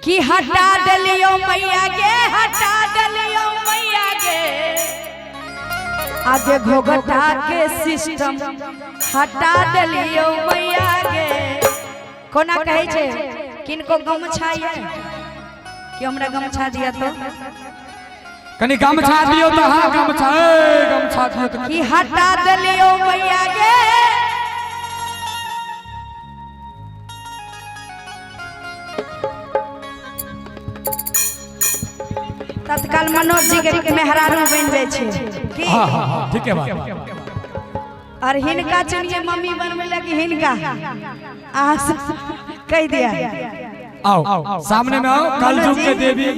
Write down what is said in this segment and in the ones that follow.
कि हटा देलियो मैया गे, हटा देलियो मैया गे, आगे घोघटा के सिस्टम हटा देलियो मैया गे। कोना कहै छै किनको गमछा ये कि हमरा गमछा दिया तो कनी गमछा दियो तो। हाँ गमछा, ए, गमछा दियो तो। कि हटा देलियो मैया गे, तत्काल मनोज जी के मेहरारू बन जाइ छै की? हाँ हाँ हाँ, ठीक है बात। और हिनका चुनिए मम्मी बनबै लगी हिनका अहाँ सब कहि दिया। आओ सामने में आओ, कलयुग के देवी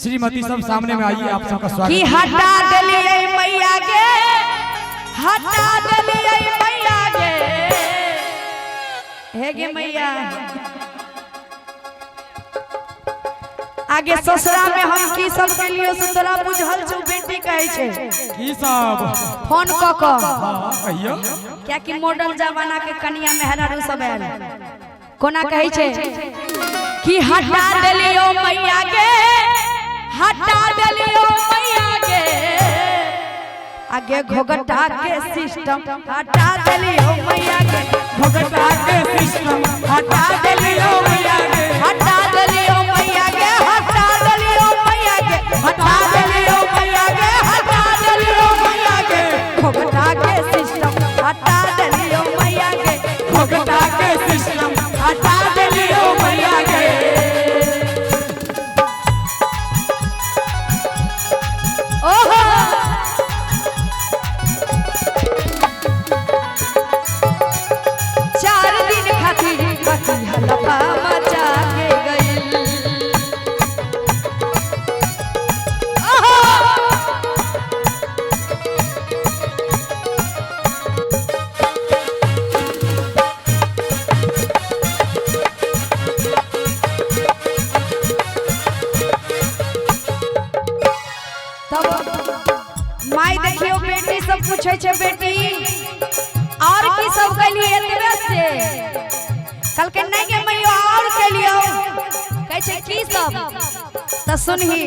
श्रीमती सब सामने में आइए, आप सबका स्वागत। कि हटा देलियै मैया गे, हटा देलियै मैया गे, हे गे मैया। आगे ससुरा में हम की सब के लिए से तोरा बुझल छौ बेटी कहै छै। की सब? फोन क क। हाँ, कहियो। कियाकि मॉडर्न जमाना के कनिया मेहरारू सब आयल। कोना कहै छै कि हटा देलियो मैया गे, हटा देलियो मैया गे, आगे घोघटा के सिस्टम हटा देलियो मैया गे, घोघटा के सिस्टम हटा देलियो मैया गे, हटा देलियो मैया गे, हटा देलियो मैया गे, हटा देलियो मैया गे, हटा देलियो मैया गे, घोघटा के सिस्टम हटा देलियो मैया गे, घोघटा के सिस्टम हटा देलियो मैया गे। ओहो चार दिन खातिर बाकी हलवा मचा के गइल। ओहो तब माई देखियो बेटी सब पूछे छे बेटी और की सब कैली एतबे से? कल के नहीं के मैयो और कैलियो। कहै छै की सब? त सुनही,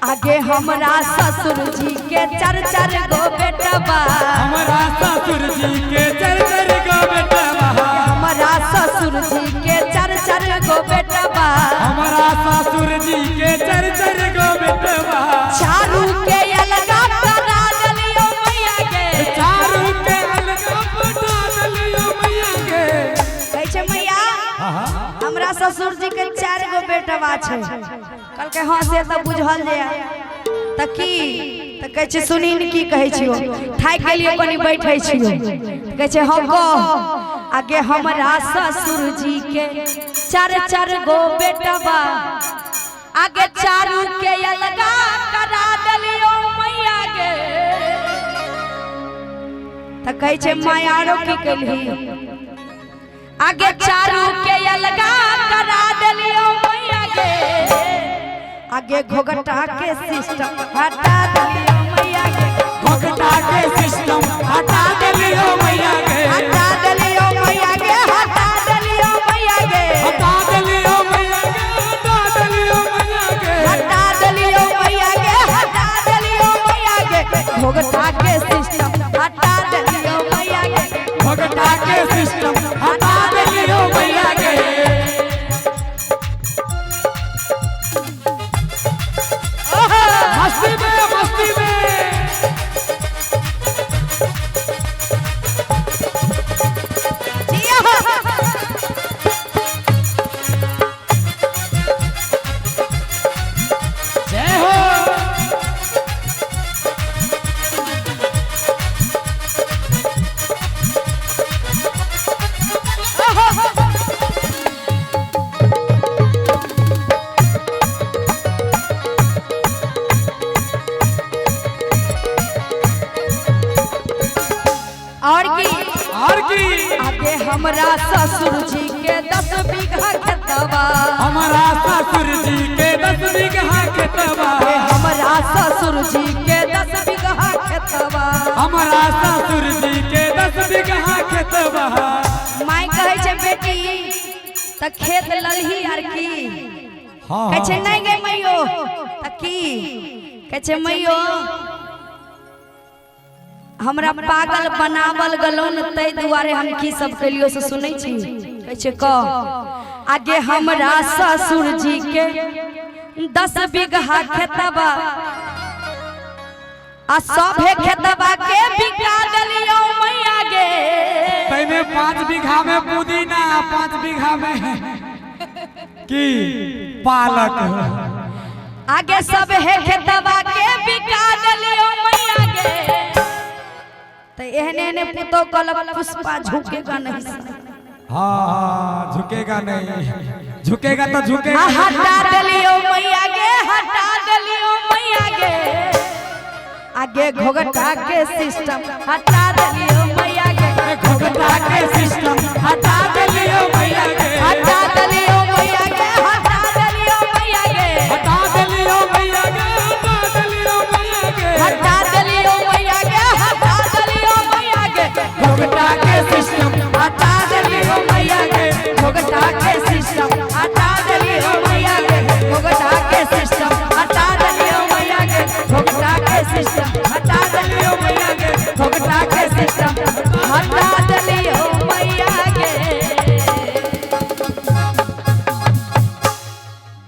आगे हमरा ससुर जी के चार चार गो बेटबा, हमारा ससुर जी के चर चर गो बेटवा, हमरा ससुर जी के चार चार गो बेटबा, हमारा ससुर जी के चर चर गो बेटवा, चारू के अलगा करा देलियो मैया गे, चारू के अलगा पटा देलियो मैया गे। कहै छै मैया हाँ हाँ, हमरा ससुर जी के चार गो बेटवा छै। कहलकै हाँ से तऽ बुझल जे तऽ की तऽ कहै छै सुनी ने की कहै छियो, थाकि गेलियो कनी बैठै छियो। कहै छै हम कह, आगे हमरा ससुर जी के चार चार गो बेटवा, आगे चारू के अलगा करा देलियो मैया गे। तऽ कहै छै माय आरो की केलही? आगे चारू के अलगा करा देलियो मैया गे, आगे घोघटा के सिस्टम हटा देलियो मैया गे, घोघटा के सिस्टम हटा देलियो मैया गे, हटा देलियो मैया गे, हटा देलियो मैया गे, हटा देलियो मैया गे, हटा देलियो मैया गे, हटा देलियो मैया गे, हटा देलियो मैया गे, घोघटा के सिस्टम हटा देलियो मैया गे, घोघटा के सिस्टम हटा देलियो मैया गे। मस्ती में मस्ती में। जिया जय हो। और की? और की? आगे हमरा ससुर जी के 10 बीघा खेतवा, हमारा ससुर जी के 10 बीघा खेतवा, हमरा ससुर जी के 10 बीघा खेतवा, हमारा ससुर जी के 10 बीघा खेतवा। माय कहै छै बेटी त खेत ललही आर की? हाँ। कहै छै नहि गे मैयो, तऽ की कहै छै मैयो, हमरा पागल बनावल गेलौ ने, ताहि दुआरे हम की सब केलियो से सुनै छी? कहै छै कह। आगे हमरा ससुर जी के 10 बीघा खेतबा आ सभे खेतबा के बिका देलियो मैया गे। तैमे 5 बीघा में पुदीना, 5 बीघा में की पालक। आगे सब हे खेतबा के बिका देलियो मैया गे। तऽ एहने एहने पुतोह कहलक पुष्पा झुकेगा नहीं। हाँ हाँ, झुकेगा नहीं, झुकेगा तो झुकेगा। आ हटा देलियो मैया गे, हटा देलियो मैया गे। आगे घोघटा के सिस्टम हटा देलियो मैया गे। घोघटा के सिस्टम हटा देलियो मैया गे। हटा देलियो।